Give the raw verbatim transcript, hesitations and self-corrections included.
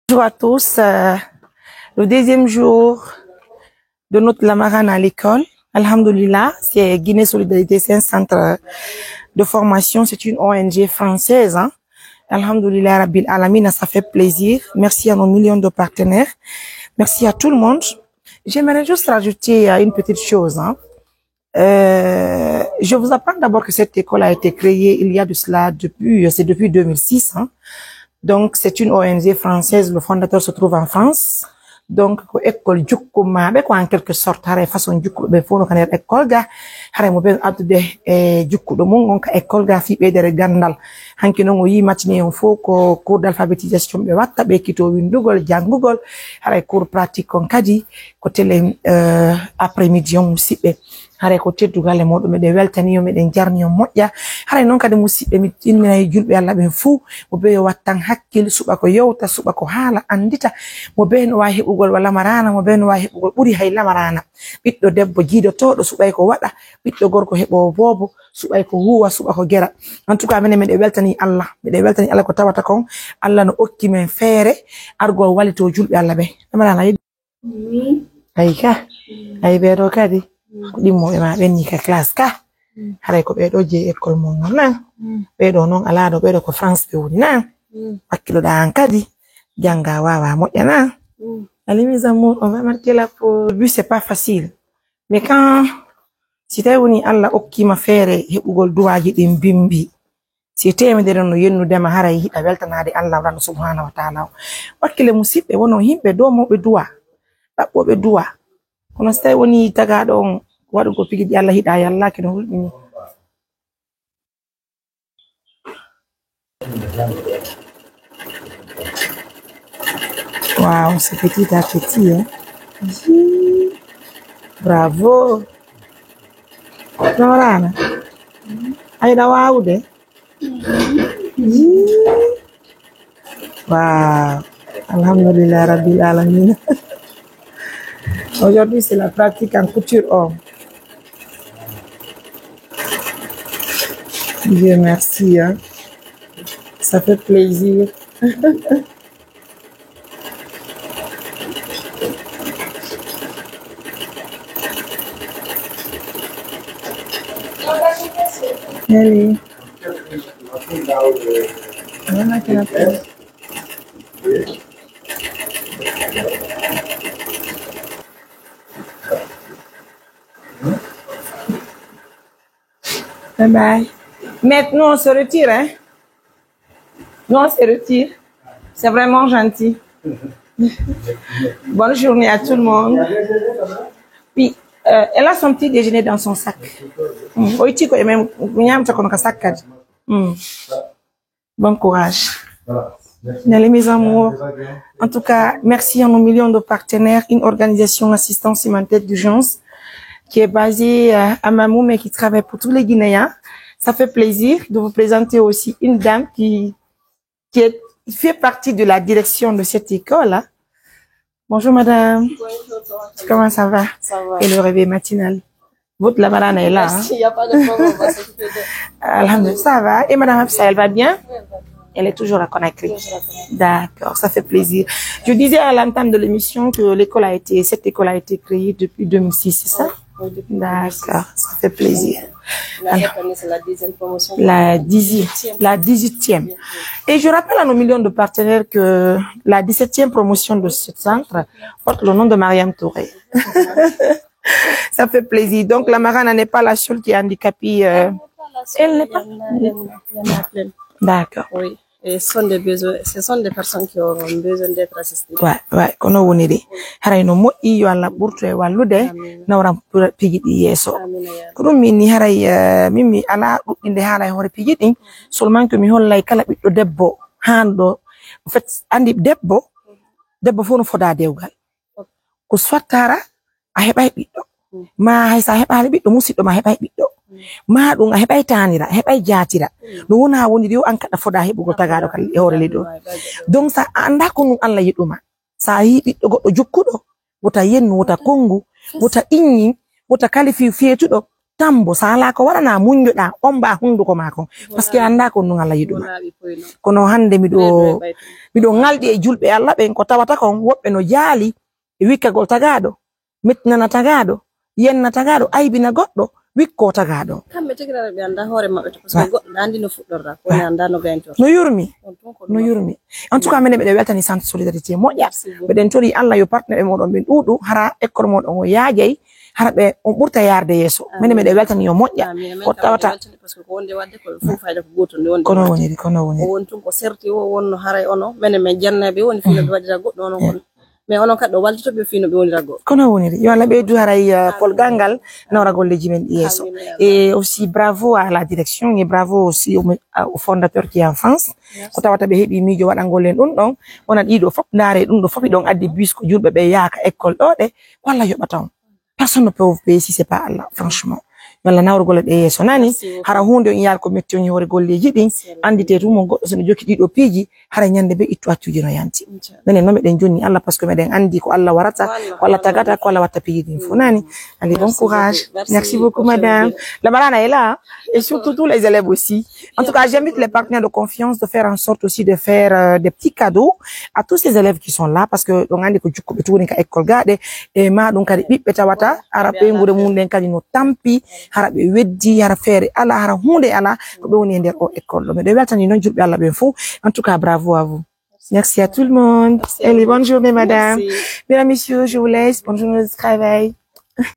Bonjour à tous. Euh, le deuxième jour de notre Lamarana à l'école. Alhamdulillah, c'est Guinée Solidarité, c'est un centre de formation, c'est une O N G française, hein. Alhamdulillah Rabbil Alamina, ça fait plaisir. Merci à nos millions de partenaires. Merci à tout le monde. J'aimerais juste rajouter, euh, une petite chose, hein. Euh, je vous apprends d'abord que cette école a été créée il y a de cela depuis, c'est depuis deux mille six, hein. Donc, c'est une O N G française, le fondateur se trouve en France. Donc, ko école jukkumaaɓe, ko en quelque sorte, haray façon jukkuɓe ɓe fof no ka nder école ga, haray mo ɓen addude e jukkuɗo mum on ka école ga fii ɓeydere ganndal. Hanki non o yii matinée on fof ko cours d'alphabétisation ɓe watta, ɓe ekkito winndugol, janngugol, haray cours pratique on kadi ko télé, euh, après-midi on musidɓe. Haray ko teddugal e mooɗon, meɗen weltanii on, meɗen jarni on moƴƴa. Haray non kadi, musidɓe, mi tinninay julɓe Alla ɓen fuu, mo bee yo wattan hakkil, suɓa ko yewta, suɓa ko haala, anndita. Mo bee no waawi heɓugol wa lamaraana, mo bee no waawi heɓugol ɓuri hay lamaraana. Ɓiɗɗo debbo jiidotooɗo suɓay ko waɗa, ɓiɗɗo gorko heɓoowo boobo suɓay ko huuwa, suɓa ko gera. En tout cas, minen meɗen weltanii Alla, meɗen weltanii Alla ko tawata kon, Alla no okki men feere argol wallitoo julɓe Alla ɓen. Lamaraana, Ay ka, ay ɓee ɗoo kadi, ko ɗimmooɓe maa ɓen nii ka classe ka. Haray ko ɓee ɗoo jeyi école mon non na. Ɓee ɗoo non alaa ɗoo, ɓee ɗoo ko France ɓe woni na. Hakkiloɗaa an kadi, janngaa waawaa moƴƴa na. Allez, mes amours, on va marquer la pause. Au début, c'est pas facile. Mais quand, si tawi woni Alla okkiima feere heɓugol duwaaji ɗin bimbi, si teemedere no yennude ma, haray hiɗa weltanaade Alla Laamɗo Subhaanahu wa Taala on. Wakkile musiɓɓe, wono yimɓe doomooɓe duwa, ɗaɓɓooɓe duwa. Kono si tawi woni tagaaɗo on waɗugol piiji ɗi Alla hiɗaa, yallaaki no hulɓini. Waaw, c'est petit à petit, hein. Jii. Bravo. Lamaraana. Ayɗa waawude. Jii. Waaw. Alhamdulillah Rabbil Alamin. Aujourd'hui, c'est la pratique en couture, oh. Dieu merci, hein. Ça fait plaisir. Allez. Voilà, que la pause. Bye bye. Maintenant, on se retire, hein? Non, on se retire. C'est vraiment gentil. Bonne journée à tout le monde. Oui, euh, elle a son petit déjeuner dans son sac. Mm. Oy tiko e men, ñaamata kono ka sac kadi. Mm. Bon courage. Allez, mes amours. En tout cas, merci à nos millions de partenaires, une organisation assistance humanitaire d'urgence qui est basée, euh, à Mamou, mais qui travaille pour tous les Guinéens. Ça fait plaisir de vous présenter aussi une dame qui, qui est, qui fait partie de la direction de cette école, hein. Bonjour, madame. Bonjour, comment ça va? Comment ça va? Ça va. Et le réveil matinal? Votre Lamarana est là, hein? Merci, il n'y a pas de problème, on va s'occuper d'elle. Alhamdulillah, ça va. Et madame Hafsa, elle va bien? Oui, elle va bien. Elle est toujours à Conakry. Toujours à Conakry. D'accord, ça fait plaisir. Je disais à l'entame de l'émission que l'école a été, cette école a été créée depuis deux mille six, c'est ça? Oui, oui, depuis deux mille six. D'accord, ça fait plaisir. Alors, cette année, c'est la deuxième promotion. La dix-huit, la dix-huitième. Bien sûr. Et je rappelle à nos millions de partenaires que la dix-septième promotion de ce centre porte le nom de Mariam Touré. Ça fait plaisir. Donc, Lamarana n'est pas la seule qui est handicapée, euh, elle n'est pas. Il y en a, il y en a, il y en a plein. D'accord. Oui. Et ce sont des besoins, ce sont des personnes qui auront besoin d'être assistées. Ouais, ouais, kono woniri. Haray no moƴƴi, yo Allah ɓurtu e wallude, amiin, nawran piiji ɗi yeeso. Amiin, ya Rabbi. Ko ɗum min ni haray, eh, min mi alaa ɗuɗɗinde haala e hoore piiji ɗin, seulement que mi hollay kala ɓiɗɗo debbo haanɗo. En fait, andi debbo, debbo fof no fodaa dewgal. Ko soit tara a heɓay ɓiɗɗo. Mm. Maa hay so a heɓaali ɓiɗɗo, musiɗɗo ma heɓay ɓiɗɗo. Mm. Maa ɗum a heɓay taanira, a heɓay jaatira. Mm. No wona woniri yo an kaɗa fodaa heɓugol tagaaɗo ka e hoore leydi o. Right, right, right. Donc, so a anndaa ko ɗum Allah yiɗuma, so a yii ɓiɗɗo goɗɗo jukkuɗo, wota yennu, wota konngu, wota iññin, wota kalifi feetuɗo, tambo, sa alaa ko waɗanaa, muññoɗaa, omba hunduko maa kon. Parce que a anndaa ko ɗun Alla yiɗu ma. Kono hannde miɗo, miɗo ŋalɗi e julɓe Alla ɓen, ko tawata kon woɓɓe no jaali e wikkagol tagaaɗo, mettinana tagaaɗo, yenna tagaaɗo, aybina goɗɗo, wikkoo tagaaɗo. Kamɓe tigi rara ɓe anndaa hoore maɓɓe to, parce que goɗɗo anndaa no fuɗɗorta, ko woni anndaa no gayntorta. No yurmi, no yurmi. En tout cas, minen miɗo weltani Centre Solidarité moƴƴa. Merci beaucoup. Miɗen tori Alla yo partenaire mooɗon ɓen ɗuuɗu, hara école mooɗon o yaajay, hara ɓe on ɓurta yaarde yeeso. Minen miɗo weltani yo moƴƴa. Amin, amin. Ko tawata parce que ko wonde wadde ko fof fayda ko gooto nde wonde. Kono woniri, kono woniri. O woni tun ko serti o wonno haray ono, menen men jannayɓe woni fii no ɓe waɗira goɗɗo ono kon. Mais onon kadi o wallitoɓe fii no ɓe wonira goɗɗo. Kono woniri. Yo Alla ɓeydu haray, euh, polgal ngal nawra golleeji men ɗi yeeso. Amin, amin. Et aussi bravo à la direction et bravo aussi au, au fondateur qui est en France. Merci. Ko tawata ɓe heɓi miijo waɗangol en ɗun ɗon. Wona ɗiɗo fof ndaare ɗun ɗo fof ɗon addi bus ko julɓe ɓe yaaka école ɗo ɗe. Ko Alla yoɓata on. Personne ne peut vous payer si c'est pas Allah, franchement. Yo Alla nawru golle ɗe yeeso nani. Merci beaucoup. Hara huunde on yaar ko metti on e hoore golleeji ɗin. Merci. Annditee tun mo goɗɗo so no jokki ɗiɗo piiji, hara ñannde ɓe ittu accuuji no yanti. Inchallah. Minen non miɗen jonni Alla parce que miɗen anndi ko Alla warata, ko Alla tagata, ko Alla watta piiji ɗin fof nani. Allez, bon courage. Merci beaucoup, madame. La Marana est là, hein. Et surtout tous les élèves aussi. En tout cas, j'invite les partenaires de confiance de faire en sorte aussi de faire, euh, des petits cadeaux à tous ces élèves qui sont là, parce que ɗon anndi ko jukkuɓe tun woni ka école ga ɗe, e ma ɗun kadi ɓiɓɓe tawata hara ɓeynguure mun ɗen kadi no tampi, hara ɓe weddi, hara feere alaa, hara huunde alaa, ko ɓe woni e nder o école ɗo. Miɗo weltani non julɓe Alla ɓen fof. En tout cas, bravo à vous. Merci à tout le monde. Merci à vous. Allez, bonne journée, madame. Merci. Mesdames, messieurs, je vous laisse. Bonne journée de travail.